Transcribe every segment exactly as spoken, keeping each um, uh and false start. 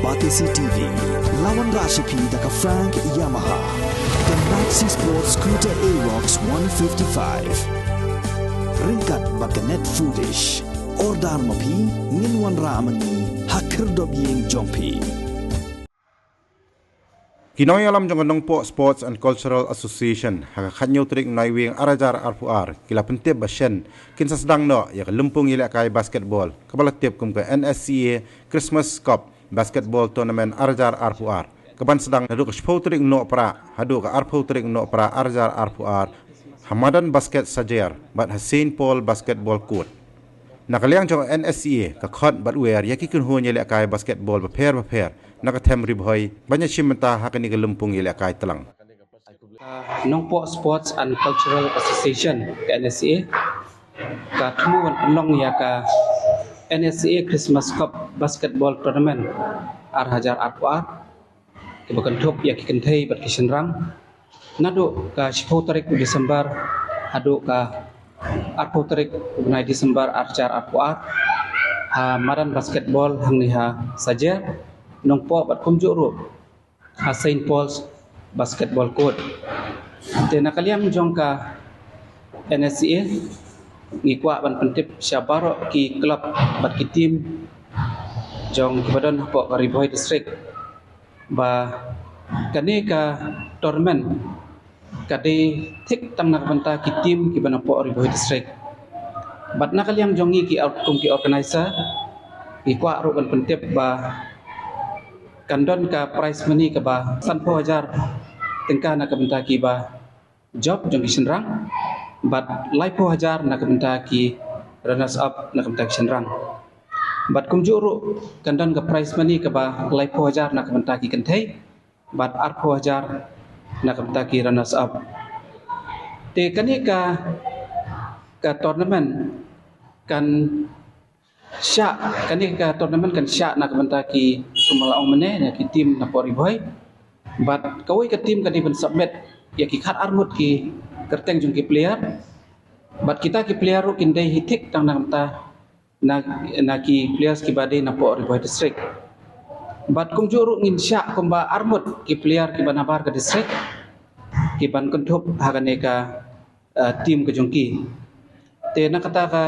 Batesi T V, la wanrah sha phi da ka Frank Yamaha, ka Maxi Sport Scooter Aerox one fifty-five. Ryngkat bad ka Net Foodish. Order ma phi, ngin wanrah ma ngi ha khyrdop ïing jong phi. Ki nongïalam jong ka Nongpoh Sports and Cultural Association ha ka khatñiew tarik Naiwieng ar hajar arphew ar ki la pyntip ba shen kin sa sdang noh ïa ka lympung ïalehkai basketball kaba la tip kum ka N S C A Christmas Cup Basketball Tournament ar hajar arphew ar, kaban sdang naduh ka shiphew tarik Nohprah haduh ka arphew tarik Nohprah ar hajar arphew ar ha Madan Basket Sajer bad ha Saint Paul Basketball Court. Na ka liang jong N S C A ka khot bad wer ïa ki kynhun ïalehkai basketball bapher bapher na ka them Ri Bhoi ban ïashim bynta ha kane ka lympung ïalehkai tlang. Nongpoh Sports and Cultural Association, N S C A, ka thmu ban pynlong ïa ka N S C A Christmas Cup Basketball Tournament ar hajar arphew ar, kiba kynthup ïa ki kynthei bad ki shynrang, naduh ka shiphew tarik u December haduh ka arphew tarik u bnai December ar hajar arphew ar, ha madan basketball hangne ha Sajer, Nongpoh bad kumjuh ruh ha Saint Paul's Basketball Court. Te na ka liang jong ka N S C A ngi kwah ban pyntip sha baroh ki club bad ki team jong kiba don hapoh ka Ri Bhoi District ba kane ka tournament ka dei thik tang na ka bynta ki team kiba na poh Ri Bhoi District. Bad na ka liang jong ngi ki or-, kum ki organizer, ngi kwah ruh ban pyntip ba kan don ka prize money kaba sanphew hajar tyngka na ka bynta kiba jop jong ki shynrang, bad laiphew hajar na ka bynta ki runners up na ka bynta ki shynrang. Bad kumjuh ruh kan don ka prize money kaba laiphew hajar na ka bynta ki kynthei, bad arphew hajar na ka bynta ki runners up. Te kane ka, ka tournament kan shah, kane ka tournament kan shah na ka bynta ki, kumba la ong mynne, na ki team na poh Ri Bhoi. Bad kawei ka team ka dei ban submit ïa ki khat arngut ki kyrteng jong ki player. Bad kita ki player ruh kin dei hi thik tang na ka bynta na, na ki players kiba dei na poh Ri Bhoi District. Bad kumjuh ruh ngin shah kumba arngut ki player kiba nabar ka district kiban kynthup ha kane ka, uh, team ka jong ki. Te na kata ka,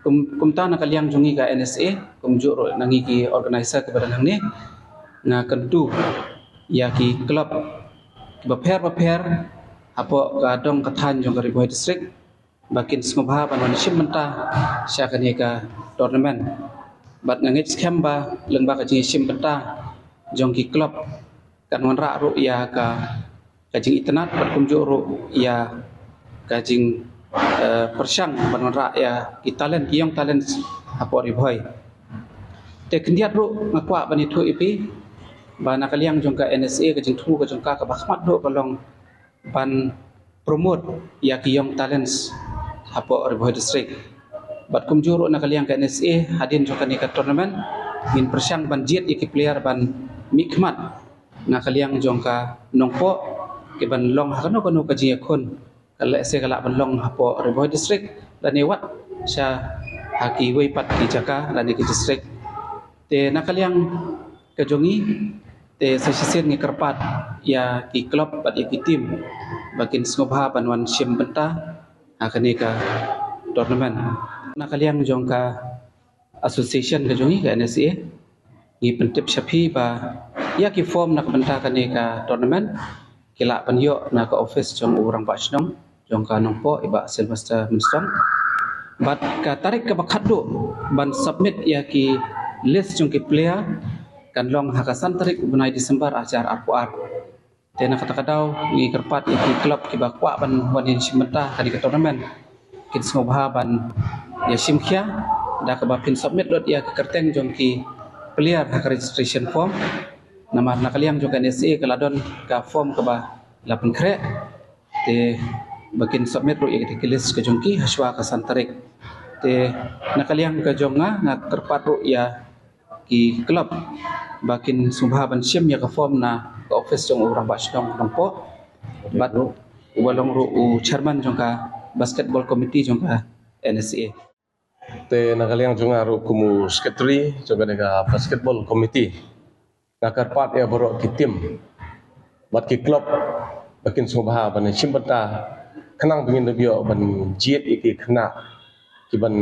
kum, kumta na ka liang jong ngi ka N S A, kumjuh ruh na ngi ki organizer kiba dang hangne, nga kyntu ïa ki club kiba pher bapher hapoh ka dong ka thaiñ jong ka Ri Bhoi District ba kin sngewbha ban wan shim bynta sha kane ka tournament. Bad nga ngeit skhem ba lyngba ka jingshim bynta jong ki club kan wanrah ruh ïa ka, ka jingitynnad bad kumjuh ruh ïa ka jing, eh, pyrshang ban wanrah ïa ki talent, ki young talents hapoh Ri Bhoi. Te khyndiat ruh nga kwah ban ïathuh ïa phi ba na ka liang jong ka N S A ka jingthmu ka jong ka kaba khmat duh ka long ban promote ïa ki young talents hapoh Ri Bhoi District. Bad kumjuh ruh na ka liang ka N S A hadien jong kane ka tournament ngin pyrshang ban jied ïa ki player ban mihkhmat na ka liang jong ka Nongpoh kiban long ha kano kano ka jingïakhun, ka lehse ka lah ban long hapoh Ri Bhoi District lane wat sha ha kiwei pat ki jaka lane ki district. Te na ka liang ka jong ngi, te sa shisien ngi kyrpad ïa ki club bad ïa ki team ba kin sngewbha ban wan shim bynta ha kane ka tournament. Na ka liang jong ka association ka jong ngi ka N S A, ngi pyntip sha phi ba ïa ki form na ka bynta kane ka tournament ki lah ban ïoh na ka office jong u rangbah shnong jong ka Nongpoh, i Bah Sylvester Mynstone. Bad ka tarik kaba khatduh ban submit ïa ki list jong ki player kan long ha ka san tarik u bnai December ar hajar arphew ar. Te na kata ka daw ngi kyrpad ïa ki club kiba kwah ban wan ïashim bynta ha kane ka tournament kin sngewbha ban ïashim khia da kaba phin submit lut ïa ki kyrteng jong ki player ha ka registration form. Namar na ka liang jong ka N S A ka la don ka form kaba la pynkhreh. Te ba kin submit ruh ïa kita ki list ka jong ki ha shuwa ka san tarik. Te na ka liang ka jong nga, nga kyrpad ruh ïa ki club ba kin sngewbha ban shim ïa ka form na ka office jong u rangbah shnong Nongpoh. Bad uba long ruh u chairman jong ka basketball committee jong ka N S A. Te na ka liang jong nga ruh kum u secretary jong kane ka basketball committee, nga kyrpad ïa baroh ki team bad ki club ba kin sngewbha ban shim bynta khnang ba ngin ïoh ban jied ïa ki khynnah ki ban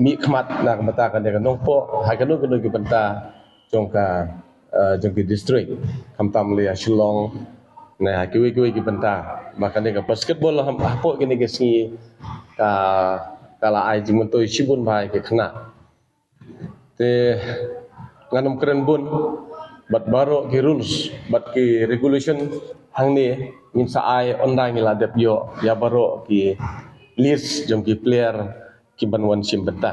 mih khmat na ka bynta kane ka nongpoh ha kano kano ki bynta jong ka, eh, jong ki district, khamtam lei ha Shillong ne ha kiwei kiwei ki bynta, ba kane ka basketball hapoh kine ki sngi ka, ka la ai jingmyntoi shibun bha ïa ki khynnah. Te ngan ym kren bun, bad baroh ki rules bad ki regulation hangne ngin sa ai ynda ngi la dep ïoh ïa baroh ki list jong ki player ki ban wan shim bynta.